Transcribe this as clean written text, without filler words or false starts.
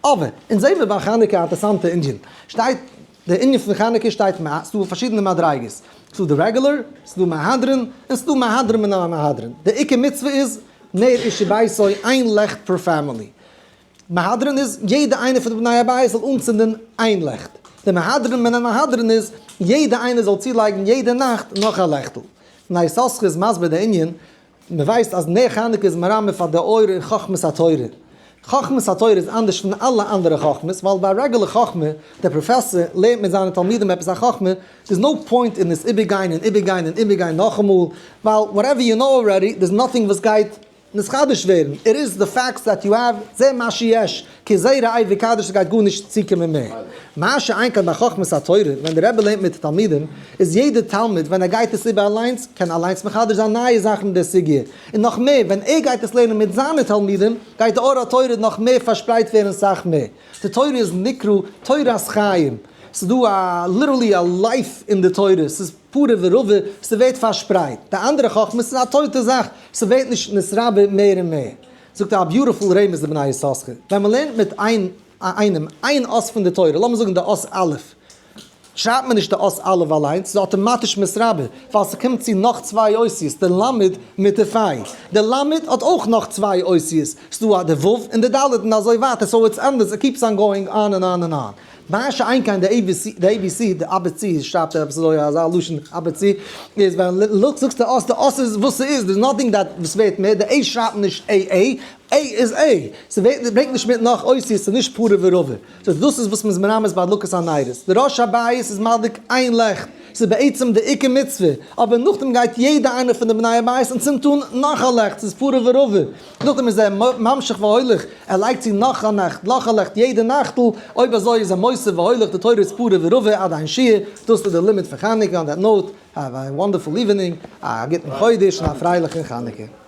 אבער, אונז זעהן מיר ביי חנוכה א אינטערסאנטע ענין. שטייט, די ענין פון חנוכה שטייט מ א, ס'דא פארשידענע מדריגות. ס'דא די regular, ס'דא מהדרין, און ס'דא מהדרין מן המהדרין. די עיקר מצוה איז, נר איש וביתו, איין לעכט per family. מהדרין איז, יעדע איינער פון די בני הבית זאל אנצינדען איין לעכט. די מהדרין מן המהדרין איז, יעדע איינער זאל צולייגן יעדע נאכט נאך א לעכטל. בני יששכר איז מסביר די ענין, מען ווייסט אז נר חנוכה איז מרמז פאר די אור אין חכמת התורה. חכמת התורה איז אנדערש פון אלע אנדערע חכמות, ווייל ביי א regular חכמה, דער פראפעסאר לערנט מיט זיינע תלמידים עפעס א חכמה, there's no point אין עס איבערגיין און איבערגיין און איבערגיין נאכאמאל, ווייל whatever you know already, there's nothing וואס גייט נתחדש ווערן, it is the facts that you have, זה מה שיש, כזה ראה וקדש ס'גייט גארנישט צוקומען מער. מה שאין כן ביי חכמת התורה, ווען דער רבי לערנט מיט תלמידים, איז יעדער תלמיד ווען ער גייט עס איבער אליינס, קען אליינס מחדש זיין נייע זאכן אין דער סוגיא, און נאך מער, ווען ער גייט עס לערנען מיט זיינע תלמידים, גייט די אור התורה נאך מער פארשפרייט ווערן סאך מער. די תורה איז נקרא תורת חיים, ס'איז דא א literally א life אין די תורה, ס'איז פרה ורבה, ס'ווערט פארשפרייט. די אנדערע חכמות איז א טויטע זאך, ס'ווערט נישט נתרבה מער און מער. זאגט א beautiful רמז די בני יששכר, ווען מ'לערנט מיט איין איינעם איין אות פון די תורה, לאמיר זאגן די אות א', שרייבט מען נישט די אות א' אליינס, ס'איז אטאמאטיש מתרבה, ווייל ס'קומט צו נאך צוויי אותיות, די למד מיט די פיי. די למד האט אויך נאך צוויי אותיות, ס'דא א די ו' און די ד' און אזוי ווייטער, so it's endless, it keeps on going on and on and on. מה שאין כן די עי בי סי, די עי בי סי, די אבע צ, שרייבט ער עפעס אזוי אזא לשון אבע צ, איז ווען זאגסט די אות, די אות איז וואס ס'איז, there's nothing that וואס ווערט מער, די A שרייבט מען נישט A A, A איז A, ס'ווערט ברענגט נישט מיט נאך אותיות, ס'איז נישט פרה ורבה. so דאס איז וואס מ'איז מרמז ביי הדלקת הנרות, די ראש הבית איז מדליק איין לעכט, ס'איז בעצם די עיקר מצוה, אבער נאכדעם גייט יעדע איינער פון די בני הבית און צינדט אן נאך א לעכט, ס'איז פרה ורבה, נאכדעם איז ער ממשיך והולך, ער לייגט צו נאך א נאכט, נאך א לעכט יעדע נאכטל, אויב אזוי איז ער מוסיף והולך, די תורה איז פרה ורבה עד אין שיעור, דאס איז די לימוד פון חנוכה, on that note, have a wonderful evening, א גוטן חודש און א פרייליכן חנוכה.